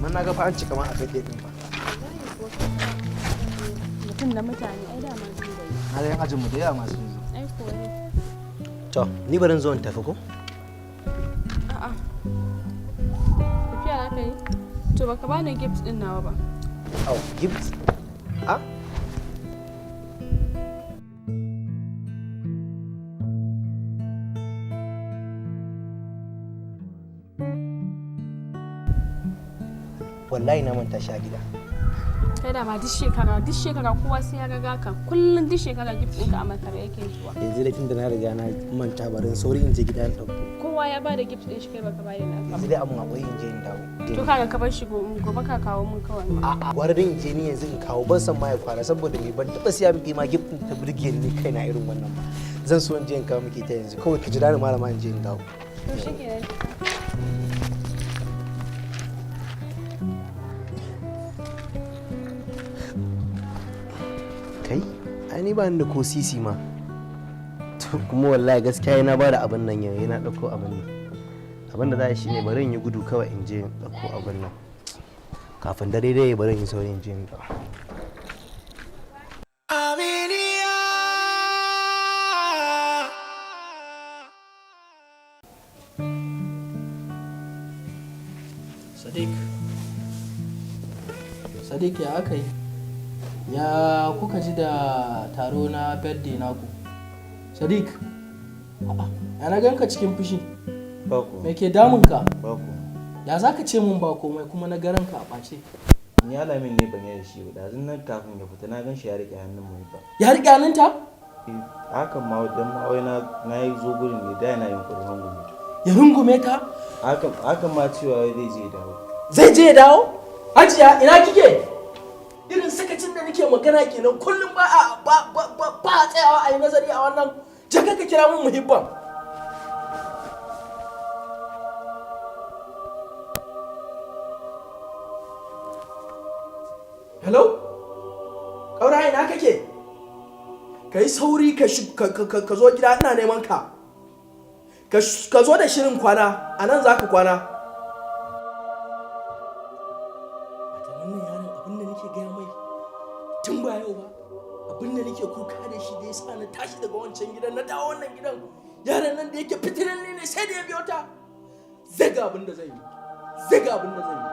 Amma na ga fa an cika ma a kai din ba. Mutum da mutane ai dama sun gani. Na ga yan ajin mu da yawa masu zo. Ai ko ne. To, ni barin zo in tafi ko? A'a. Tafiya za ka yi? To baka bani gift din nawa ba. Au, gift. Ah? Wallahi na manta shi a gida. Kai da ma duk shekara kowa sai ya riga ka. Kullum duk shekara gift ɗinka a makare yake zuwa. Yanzu da tunda na riga na manta, barin sauri in je gida in ɗauko. Kowa ya bada gift ɗin shi, kai baka bada naka Yanzu ba. dai abun akwai, in je in dawo. To kaga ka bar shi gobe ka kawo mun kawai. A'a, gwara dai in je ni yanzu in kawo, ban san ma ya kwana saboda me ban taɓa siya miki ma gift ɗin ta burge ni kaina irin wannan ba. Zan so in je in kawo miki ta yanzu. Kawai ki jira ni, malama, in je in dawo. To shikenan. Kai, ai ni ba ni da ko sisi ma. To kuma wallahi gaskiya yana ba da abin nan yau yana ɗauko abin nan. Abin da za a yi shine bari in yi gudu kawai in je in ɗauko abin nan. Kafin dare dai bari in yi sauri in je in dawo. Aminiya. Sadiq. Sadiq, ya aka yi? Ya kuka ji da taro na birthday naku? Sadiq. A'a, ya na ganka cikin fushi. Ba ko. Me ke damunka? Ba ko. Ya za ka ce mun ba komai kuma na garanka a ɓace? Ni Alamin ne ban yi da shi ba. Ɗazun nan kafin ya fita na gan shi ya riƙe hannun mu ba. Ya riƙe hannunta? Eh, hakan ma dan ma wai na yi zo gurin ne da yana yunƙurin rungume ta. Ya rungume ta? Hakan ma cewa wai zai je ya dawo. Zai je ya dawo? Hajiya, ina kike? Irin sakacin da nake magana kenan kullum, ba a ba ba ba ba a tsayawa a yi nazari a wannan. Je ka kira mun Muhibban. Hello? Ƙaura, ina kake? Ka yi sauri ka zo gida, ina neman ka. Ka zo da shirin kwana, a nan za ka kwana. Wata wannan yaron, abin da nake gaya mai tun ba yau ba, abin da nake kuka da shi da ya sa na tashi daga wancan gidan na dawo wannan gidan, yaron nan da yake fitinan ne sai da ya biyo ta. Zai ga abin da zai yi. Zai ga abin da zai yi.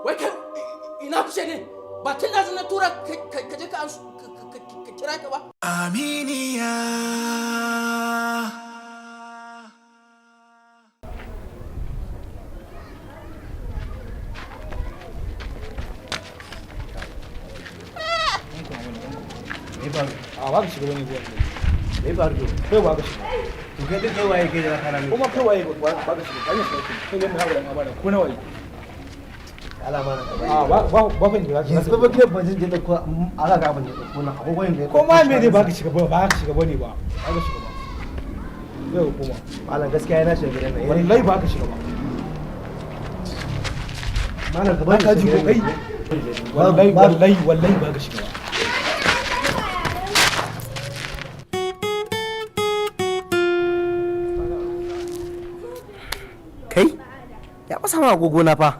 Wai kai, ina kuce ne? Ba tun da na tura ka je ka kira ka ba. Aminiya. A ba ka shiga bane zuwa. Me faru to? Kai ba ka shiga. To kai din, kai waye kai da kana ne? Kuma kai waye ba ba ka shiga. Kai shiga. Kai ne mu haɓura ma ba ko na waye. Allah ma na ka bari. A ba ba ba fa ba. Yanzu ba kai ba jin da ko ala ga abin da ko na agogon da. Ko ma me dai ba ka shiga ba, ba ka shiga bane ba. Ba ka shiga ba. Yau kuma. Malam, gaskiya yana shiga gidan nan. Wallahi ba ka shiga ba. Malam, ka Ba bari ka ji ko kai? Wallahi wallahi wallahi ba ka shiga ba. Kai, ya fasa ma agogo na fa.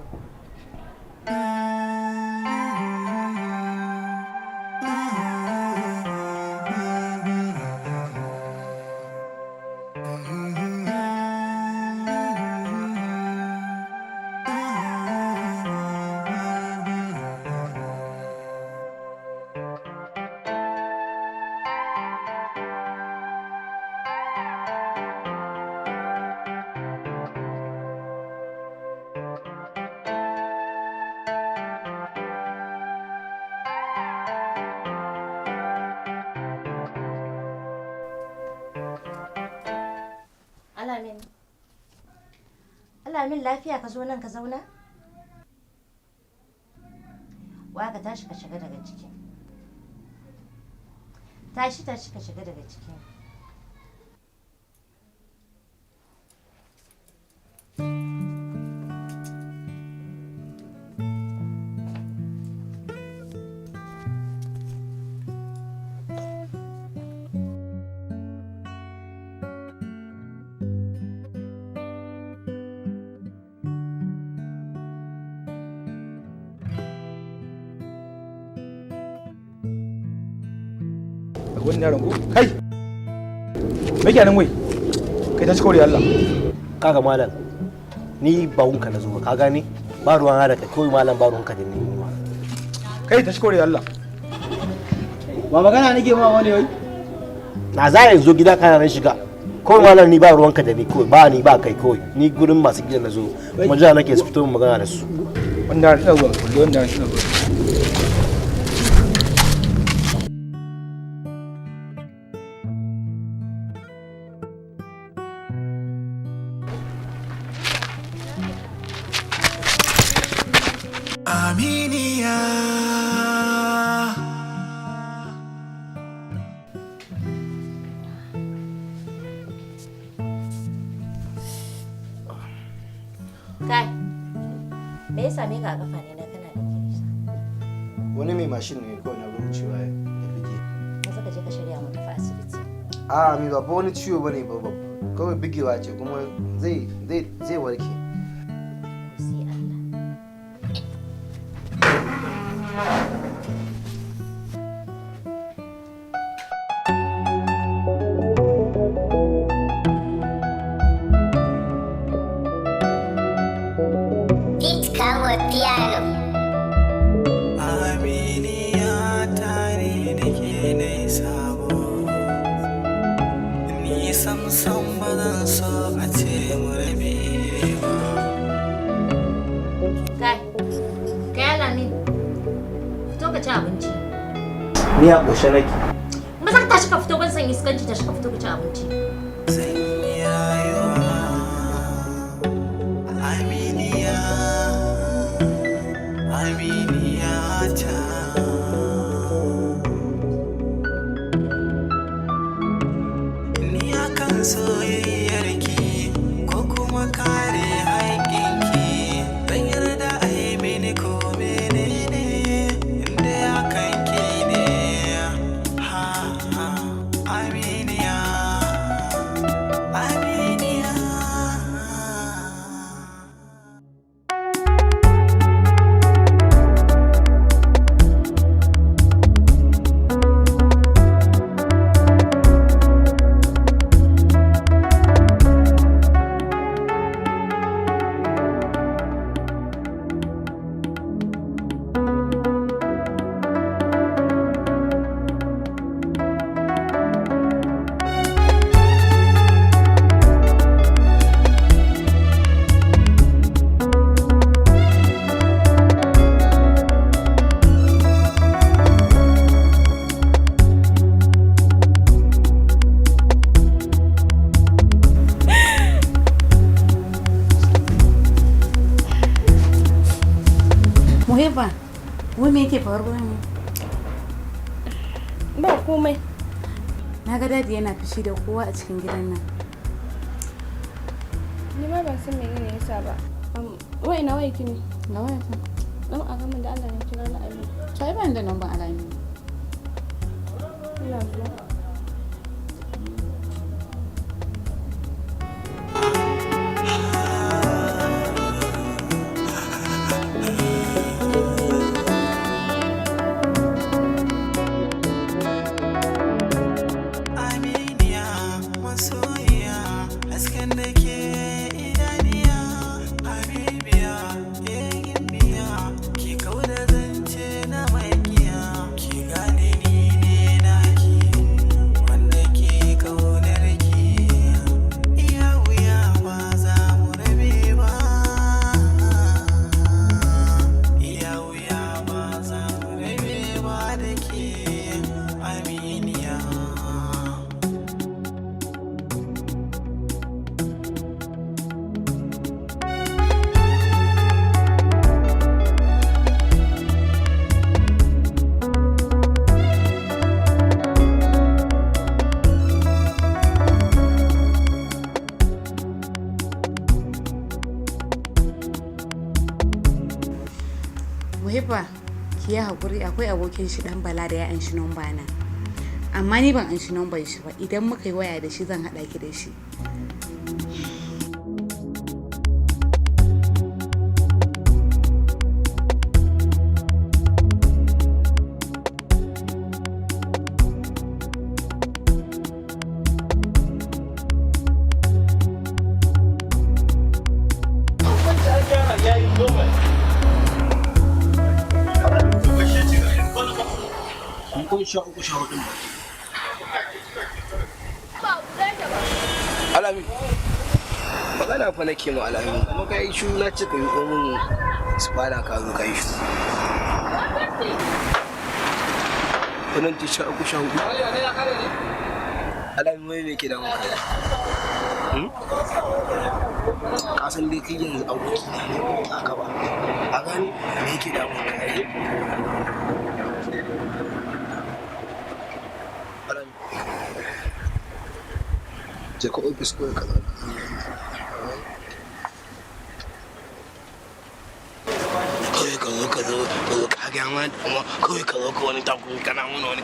Alamin. Alamin, lafiya ka zo nan ka zauna? Wa ka tashi ka shiga daga ciki. Tashi, tashi ka shiga daga ciki. Wannan yaron ko kai, me kenan wai? Kai, tashi kawai Allah. Kaga malam, ni ba wunka na zo ba, ka gane? Ba ruwan da kai kawai malam, ba ruwanka da ni ma. Kai, tashi kawai Allah. Ba magana nake ma wani wai. Na za a zo gida kana nan shiga. Kawai malam, ni ba ruwanka da ni kawai, ba ni ba kai kawai. Ni gurin masu gidan na zo. Kuma jira nake su fito mu magana da su. Wannan yaron ina zuwa, wannan yaron ina zuwa. Aminiya. Kai, me ya same ka a kafa ne na kana da kirisa? Wani mai mashin ne kawai na wucewa ya bige. Maza ka je ka shirya mu tafi asibiti. A mi ba fa wani ciwo bane ba ba. Kawai bigewa ce kuma zai zai zai warke. Sai Allah. Beat Kawo Piano. Aminiya tare da ke na sabo. Ni sam ba zan so a ce mu rabe ba. Kai, kai Alamin. Fito ka ci abinci. Ni a ƙoshe nake. Maza ka tashi ka fito, ban san iskanci, tashi ka fito ka ci abinci. Zan yi rayuwa. Aminiya, Aminiya ta. Ni akan soyayyarki ko kuma kare haƙƙinki, ban yarda a yi mini ko menene inda ya kanki ne. Ha ha, Aminiya, Aminiya. Muhibba, wai me yake faruwa ne? Ba komai. Na ga dadi yana fushi da kowa a cikin gidan nan. Ni ma ban san menene yasa ba. Wai ina wai ne? Ga wayata. Dan a gama da Allah ne kira na Aminu. To ai ban da numban Alami. Ina zuwa. Aminiya, masoyiya, hasken da ke idaniya, Habibiya, gimbiya, ki kauda zance na makiya, ki gane ni ne naki, wanda ke kaunar ki, iya wuya ba za mu rabe ba, iya wuya ba za mu rabe ba da ke, Aminiya. Muhibba, ki yi hakuri, akwai abokin shi dan Bala da ya anshi numba na. Amma ni ban anshi numban shi ba. Idan muka yi waya da shi zan haɗa ki da shi. Kun 13 14 ba. Alami. Magana fa nake ma Alami kuma kai shu na ce ka yi mun su fara ka zo kai shu. Wannan ti 13 14. Alami wai me ke damun ka? Ka san dai kai yanzu aboki na ne ba ka ba. A gani me yake damun ka eh? Alami. Je ka ofis kawai ka zauna. Kawai ka zo ka zo ka zo ka ga ma kuma kawai ka zo ka wani takuri kana wani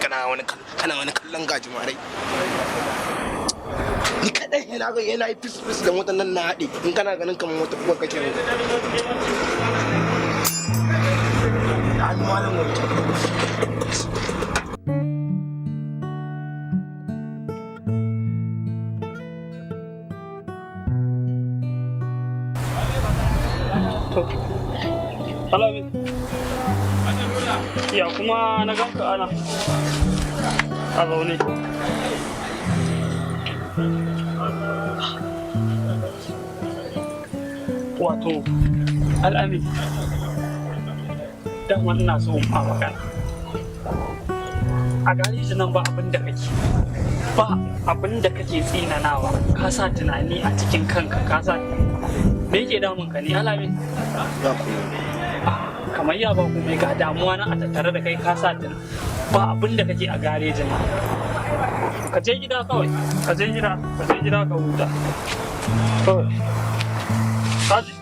kana wani kallon gajimarai. Ni kadai yana ga yana yi fis fis da motar nan na haɗe in kana ganin kamar wata kuwa kake mu. Hannu malam wancan. Alami. Ya kuma na ganka ana a zaune. Wato, Al'ami, dama ina so in ma magana. A gareji nan ba abin da kake, ba abin da kake tsinanawa, ka sa tunani a cikin kanka, ka sa me yake damun ka ne, Al'ami? Kamar ya ba komai ga damuwa na a tattare da kai ka sa tun ba abin da kake a garejin nan. Ka je gida kawai, ka je gida, ka je gida ka huta. Kawai. Ka ji?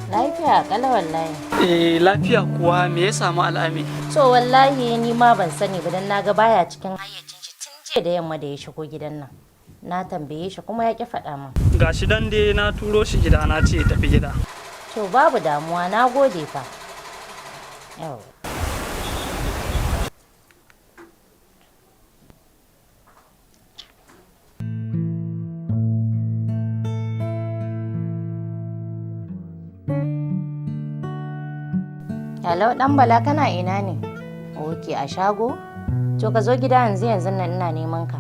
Lafiya kala wallahi. Eh lafiya kuwa me ya samu Al'ami? To wallahi ni ma ban sani ba dan naga baya cikin hayyacin shi tun jiya da yamma da ya shigo gidan nan. Na tambaye shi kuma ya ki faɗa min. Gashi dan dai na turo shi gida na ce ya tafi gida. To babu damuwa na gode fa. Yau. Hello, dan Bala kana ina ne? Oke, a shago? To ka zo gida yanzu yanzu nan ina neman ka.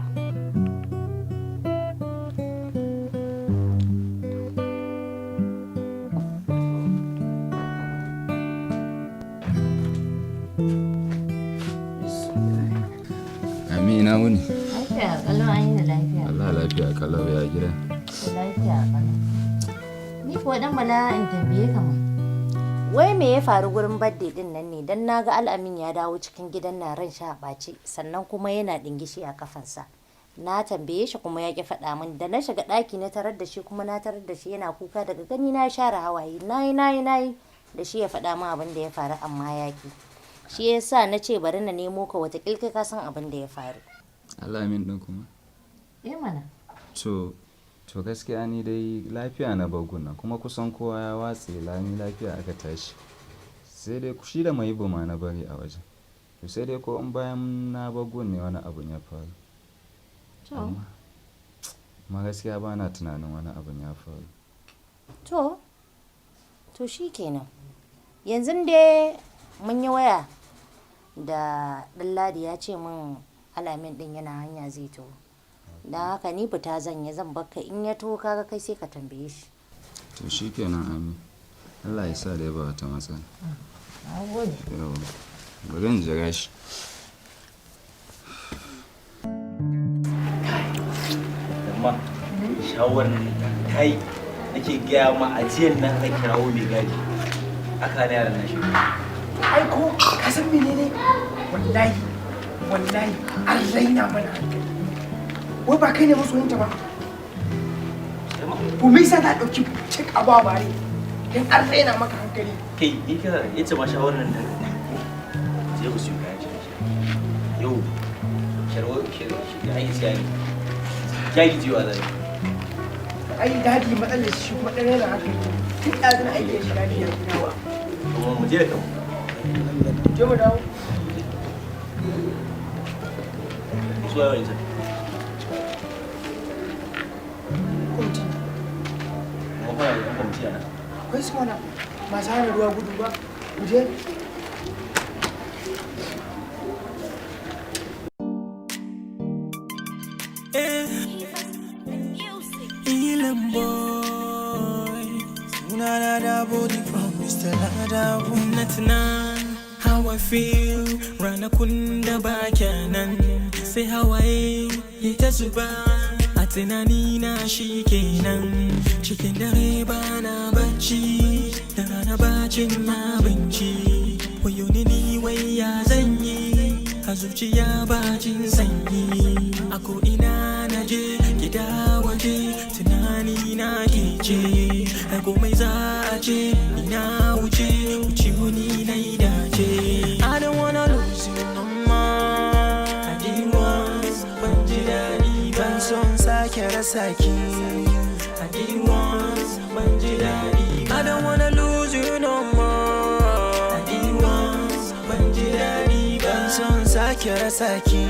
Ami ina wuni? Lafiya kalau an yi da lafiya. Allah lafiya kalau ya gida. Lafiya kalau. Ni kuwa dan Bala in tambaye ka ma. Wai me ya faru gurin birthday din nan ne dan naga Al'amin ya dawo cikin gidan na ran sha ɓace sannan kuma yana dingishi a kafansa. Na tambaye shi kuma ya ki faɗa min da na shiga ɗaki na tarar da shi kuma na tarar da shi yana kuka daga gani na share hawaye nayi nayi nayi da shi ya faɗa min abin da ya faru amma ya ki. Shi yasa na ce bari na nemo ka wata kai ka san abin da ya faru. Al'amin din kuma? Eh mana. To to gaskiya ni dai lafiya na baguna kuma kusan kowa ya watse lami lafiya aka tashi. Sai dai shi da mai ma na bari a wajen. To sai dai ko in bayan na bagun ne wani abun ya faru. To. Amma gaskiya ba na tunanin wani abun ya faru. To. To shi kenan. Yanzu dai mun yi waya da Ɗanladi ya ce min Al'amin ɗin yana hanya zai taho. Don haka ni fita zan yi zan bakka in ya taho kaga kai sai ka tambaye shi. To shi kenan Ami. Allah ya sa dai ba wata matsala. Na gode. Yau bari in jira shi. Amma shawarar nan ta yi nake gaya ma ajiyar nan aka kirawo mai gadi aka hana yaran nan shiga. Ai ko ka san menene? Wallahi wallahi an raina mana hankali. Wai ba kai ne masoyinta ba? To me yasa ta ɗauki cik a ba bare? Dan an raina maka hankali. Kai ni kira yace ma shawarar nan ta je ku siyo kayan shi. Yau sharwo shi ai siya ne. Jagi jiwa zai. Ai dadi matsalar shi kuma ɗan raina hankali. Tun ɗazu na aike shi dadi ya gina wa. Kuma mu je da kanmu. Je mu dawo. Su waye wancan? Kwamiti. Kuma kuna da kwamiti a nan? Akwai su mana masu hana ruwa gudu ba. Mu je. Healing boy. Sunana da body from Mr. Lada. Na tuna how I feel ranakun da ba nan, sai hawaye ya ta zuba a tunani na. Shi kenan, cikin dare ba na bacci, da rana bacin abinci. Wayo ni, ni wai ya zan yi? A zuciya bacin sanyi. A ko ina na je, gida, waje, tunani na ke ce. A komai za a ce ina wuce wuce, wani na yi dace. I don't wanna lose you no more. I did once, ban ji daɗi ba. Ban son sake rasa ki. I did once, ban ji daɗi ba. I don't wanna lose you no more. I did once, ban ji daɗi ba. Ban son sake rasa ki.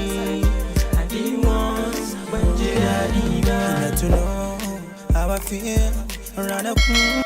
I did once, ban ji daɗi ba. Ina tuno how I feel ranakun